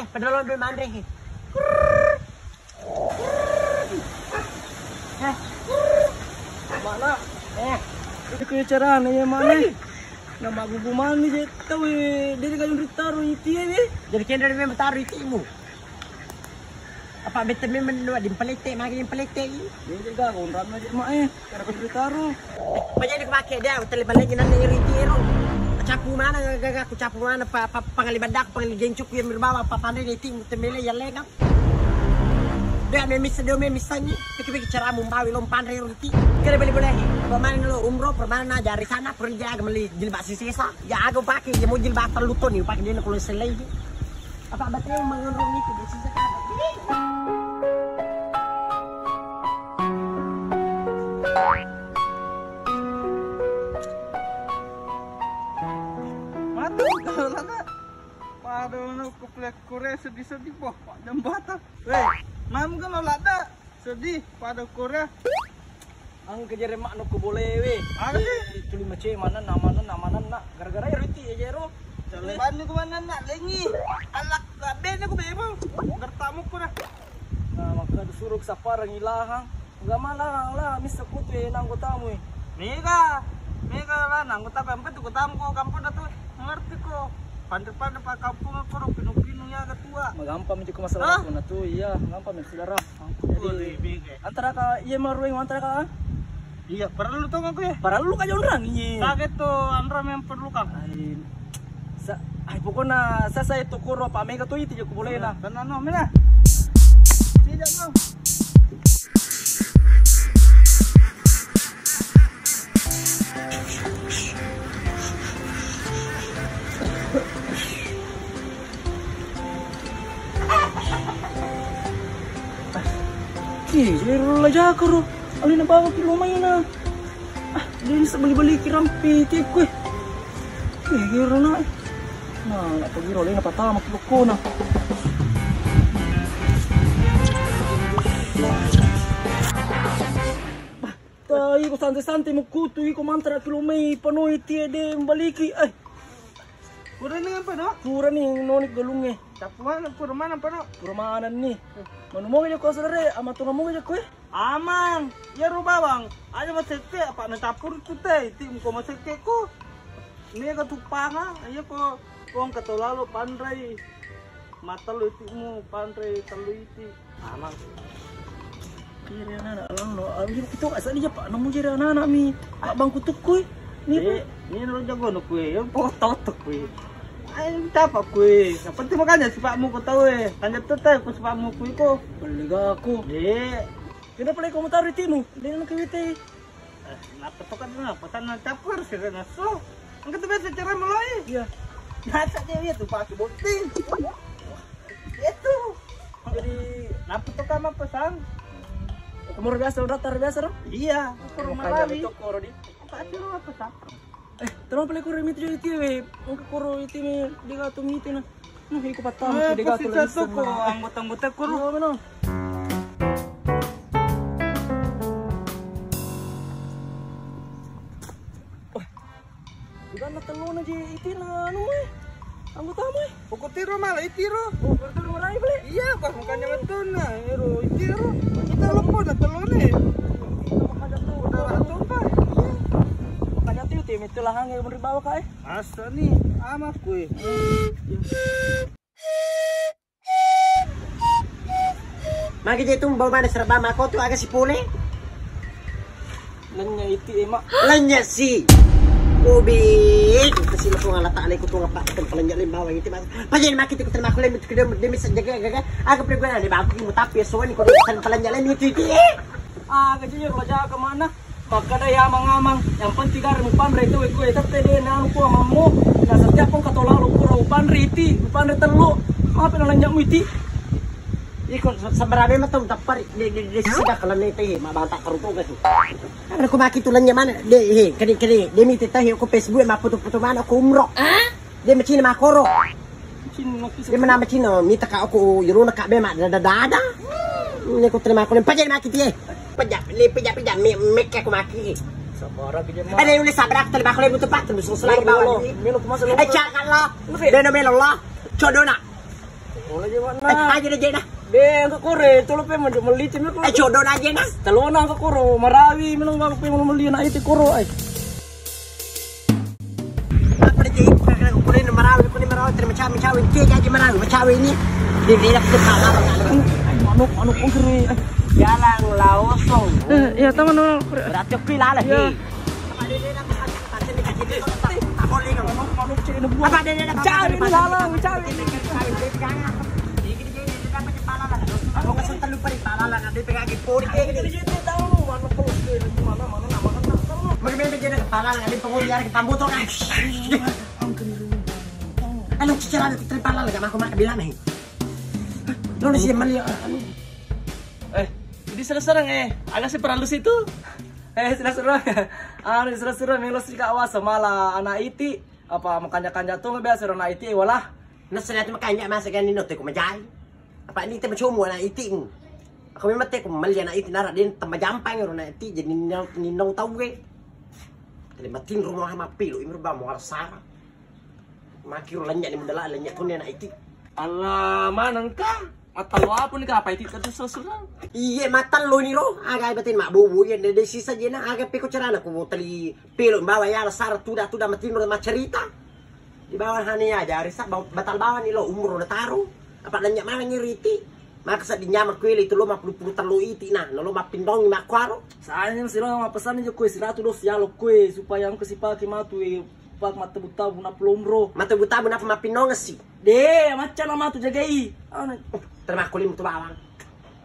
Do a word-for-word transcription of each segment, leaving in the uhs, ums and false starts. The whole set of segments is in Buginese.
Padahal lo manre he. Eh. Mana? Eh. Itu carana ya mana? Nama gugu mani je tau, eh, dia kan ritaro iti ya. Jadi kendra memang taruh itimu. Apa bete memang lo di pelete, magi di pelete i. Dia juga kontrana je mak eh. Kara ritaro. Banyak dipake dia, tele balik nanti iri tiro. Capu mana gaga aku capu mana pa, pa pangali badak, pangali gencuk yang berbawa apa pandai ni tim tembele ya lengam. Dia memis dia memis tani, pikir-pikir cara membawa lo pandai ruti. Kira balik boleh. Pemain lo umroh, permana jari sana, pergi jaga meli jilbab sisesa. Ya aku pakai, ya mau jilbab terluto nih, pakai dia kalau selai. Apa betul mengenrung itu dia sisa kata. Mati kalau lama. Pada mana kuplek Korea sedih-sedih boh, Pak jembatan. Weh, mam kalau lada sedih pada Korea. Engka jere mak nokko bolewe. Ada sih. Tuli mace mana namanan namanan nak gara-gara ero iti ya jero. Calebanni ku mana nak lengi. Alak labene ku bebo. Gertamu ku dah. Nah, maka disuruh saparang ilahang. Enggak malah lah misa kutu ya nanggotamu. Mega. Mega lah nanggotamu yang penting gotamu ko kampung dah tuh. Ngerti ko. Pandai-pandai pak kampung ko ro pinu-pinu ya ketua. Magampang mencukup masalah aku nah tuh iya, gampang men saudara. Jadi antara ka iya marueng antara ka. Iya, parellu to aku ya. Parellu ka jonrang iya. Kaget to anra yang perlu ka. Ai. Sa, ai pokoknya sa saya to koro apa mega to itu jago boleh lah. Tenang no, mena. Tidak no. Ih, jadi rola jaka ro. Alina bawa ki lo maina. Ah, dia bisa beli-beli ki rampe tiku eh. Ih, giro na. Nah, apa giro alina patama ki lokona. Bah, tai ko santai-santai mukutu iko mantara ki lo mai panoi tie de mbaliki. Eh. Purani apa no? Purani noni galunge. Capuana pura mana apa no? Pura mana ni? Manu moga jako saudara, ama tunga moga jako eh? Amang, iya ro bawang. Aja masekke apa na campur tu teh, iti muko masekke ko. Mega tupanga, iya ko kong kato lalo panrai. Mata lo itimu panrai telu iti. Amang. Kiri anak-anak lo, lo. Awi itu asal dia pak nemu jadi anak-anak mi. Pak bangku tukui. Ni ni lo jago no kui. Yang foto to kui. Ayo tapa kui. Yang penting makanya sipakmu ko tahu eh. Tanya tu tahu ko sipakmu kui ko. Beli aku. Dek. Kenapa lagi kamu taruh itimu? Dia nak kewite. Eh, napa to kan napa tanah campur sih kan so. Engka tu biasa cara meloi. Iya. Nasa dia itu pakai boti. Itu. Jadi napa to kan apa sang? Umur biasa udah tar biasa dong. Iya, umur malawi. Toko rodi. Apa aja lo apa sang? Eh, terus apa lagi kurang itu jadi tiwe? Engka koro itu mi dia tu miti nah. Nah, iko patama eh, si dega pasti tu satu ko anggota-anggota kuru. Iya, benar. Wah, bukan na telona je itina anu eh. Anggota mu eh. Pokok tiro malah itiro. Oh, berarti rumah lain beli. Iya, pas makanya betul nah, ero itiro. Kita lempo dah telone. Udah tumpah. Iya. Makanya tuh tim itu lah hang yang beri bawa kai. Asa ni ama kui. Magi je tu bau mana serba mako tu aga sipole. Lenya iti ema. Lenya si. Ubi. Kasi lo ngala ta alai kutu ngapa kan pelenya limbawa iti mas. Pajen maki tu kutu mako lemi tu demi demi sajaga gaga. Aga perguana ni baku mutapi so ni kutu kan pelenya lemi tu iti. Aga je ro jaga mana? Makkeda ya amang-amang, yang penting gare mupanre itu iko ya tette de nanu ko amammu. Na setiap pong katolalo pura upanre iti, upanre tellu. Mape na lanjak mu iti. Iko se-, seberapa memang tau tappari de de de sida kalane te ma banta karuto ga tu. Karena ko maki tu lanya mana? De he kede kede de mi te tahe ko Facebook ma foto-foto mana ko umroh. De macina makoro. Dia menambah Cina, mita ka aku yuruna ka bema dada dada. Ini aku terima aku paja maki tie. Paja, le paja paja me me aku maki. Sabara ke jema. Ada yang boleh sabrak terima aku le butuh pak terus selagi bawa. Melo kuma selo. Eh jangan lah. Dena melo lah. Codona. Bola je mana? Eh, aja deh, Jena. Be, engka koro, tolo pe mau melli tim ko. Eh, jodoh aja nah. Tolona engka koro, marawi, melo mau pe mau melli anak itu koro, eh. Apa dia jadi? Kena kulit marawi, kulit marawi, terima cawe, cawe, dia jadi marawi, cawe ini. Dia, dia dapat kepala. Manuk, manuk, oh, keren. Jalan laosong. Eh, ya, taman orang. Berarti aku lala, ya. Hei. Apa dia, dia dapat? Apa dia, dia dapat? Cawe ini lala, cawe. Aku kesel terlupa di pala lah, nanti pegang di pori, kayak gini. Jadi, jadi tahu mana terus dia, di mana, mana, mana, mana, mana. Bagaimana jadi kepala lah, nanti pengurus yang kita butuh kan. Anu, cicil ada terpala lah, gak mau aku makan bilang nih. Lo di sini melihat, anu. Eh, jadi serang-serang, eh. Agak sih perlu situ. Eh, serang-serang. Anu, serang-serang, melo sih kak wasa malah anak iti. Apa makanja-kanja tu nggak biasa anak iti, eh, walah. Nassenna tu makanja masa gani no te ko majai. Apa ni te macomo anak iti. Aku memang te ko melli anak iti nara den tamba jampang ro anak iti jadi ninau, ninau tau gue. Tadi matinro mah mappilo imro ba muara sara. Makiro lenya ni mudala lenya tu ni anak iti. Allah, manengka? Matallo apa ni kapa iti tadi sesurang? Iye, matallo ni ro. Aga batin mak bobo ye de sisa jena aga peko carana ko tali pelo bawa ya sara tuda-tuda matinro macarita. Di bawah hani aja risa batal bawah ni lo umur udah taruh. Apa lenya mana ni riti? Maka sa dinyama kuele itu lo mappulu-pulu tallo iti nah, lo mappindongi makkuaro. Soalnya silo mappesan je kue siratu dos yalo kue supaya engka sipake matu, eh, pak mattebu-tabu nappa lo umro. Mattebu-tabu nappa mappindongesi. De, macca na matu jagai. Anu. Terima kulimu tu bawang.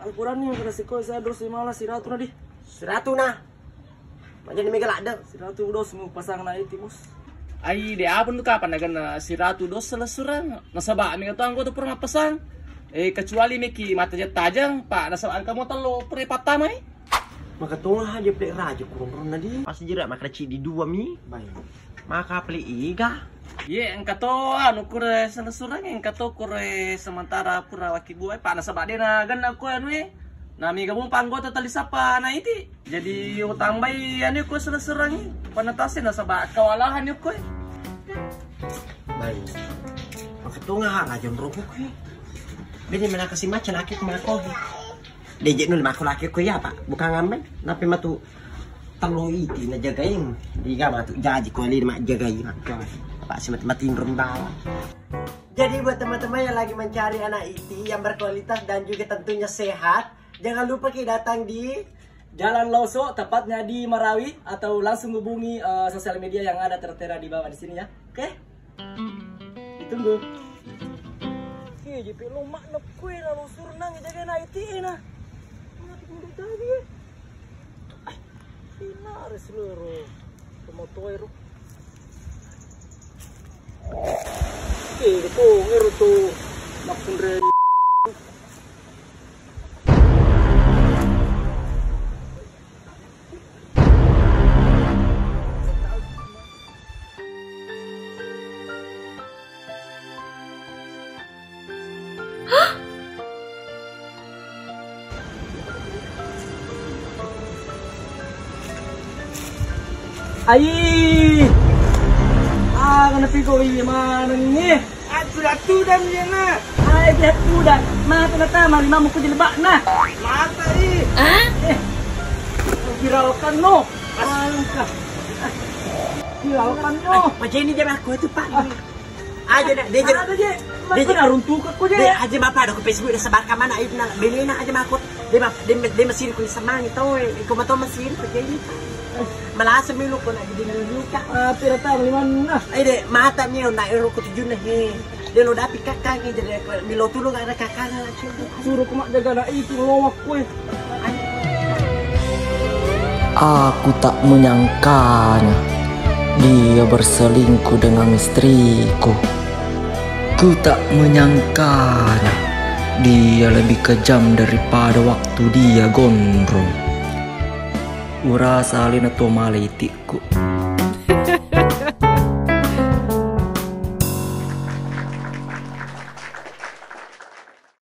Alquran ni kena siko saya dos mala siratu na di. Siratu na. Macam ni mega ladde. Siratu dos mu pasang na iti, Bos. Ai, de apa tu kapan naga na siratu dos selesurang. Nasaba mega tu anggota pura mapasang. Eh, kecuali meki mata tajang, Pak, nasaba angka motor lo pura pattamai. Maka tonga aja plek raja kurang-kurang na di. Pasti jera maka cidi dua mi. Baik. Maka plek iga. Ye, engka to anu kure selesurang, engka to kure sementara pura waki buai, Pak, nasaba de na genna ko anu e. Na mega mu panggota tali sapa na iti. Jadi yo tambai anu ko selesurang e. Panatase nasaba kewalahan yo ko e. Baik. Maka tonga ha raja rokok e. Bede menakasi macam laki ko mako. Deje nul mako laki ko ya, Pak. Bukan ngamen. Nape matu tello iti na jagaing. Diga matu jaji ko ali mak jagai mako. Pak si mati mati rum bawah. Jadi buat teman-teman yang lagi mencari anak iti yang berkualitas dan juga tentunya sehat, jangan lupa ki datang di Jalan Loso, tepatnya di Marawi, atau langsung hubungi, eh, sosial media yang ada tertera di bawah di sini ya. Oke? Ditunggu. Iya, jepe lo mak nekku e, lalu suruh nang jaga na iti e na. Mati kudu tadi e. Ai, ina res loro. Pemotoe ro. Oke, itu ngero tu. Makunre. Ai. Ah, kena pigo iye maneng e. Atuda-tuda mi na. Ai, atuda-tuda. Mata na tama limamu ku jilbabna. Mata i. Ah? Eh. Viralkan no. Angka. Viralkan no. Majeni jam aku itu, Pak. Ah. Aja nak, dia je. Ada je. Dia je. Aku nak runtuh ke aku je. Dia aja bapak ada ke Facebook dah sebarkan mana itu nak. Beli nak aja makut. Dia mah, dia, dia masih ku semangi tau, eh. Iko mah tau masih ku jadi. Malasa milu ko nak jadi milu ka. Ah, pira tau lima nah. Eh, dek, mata mi nak ero ku tujuh nah, he. Dia lo dapi kakak ni jadi milo tulung ada kakak lah. Suruh ku mak jaga nak itu lowak kue. Aku tak menyangkanya dia berselingkuh dengan istriku. Ku tak menyangkanya dia lebih kejam daripada waktu dia gondrong. Urasa alena to mala itikku.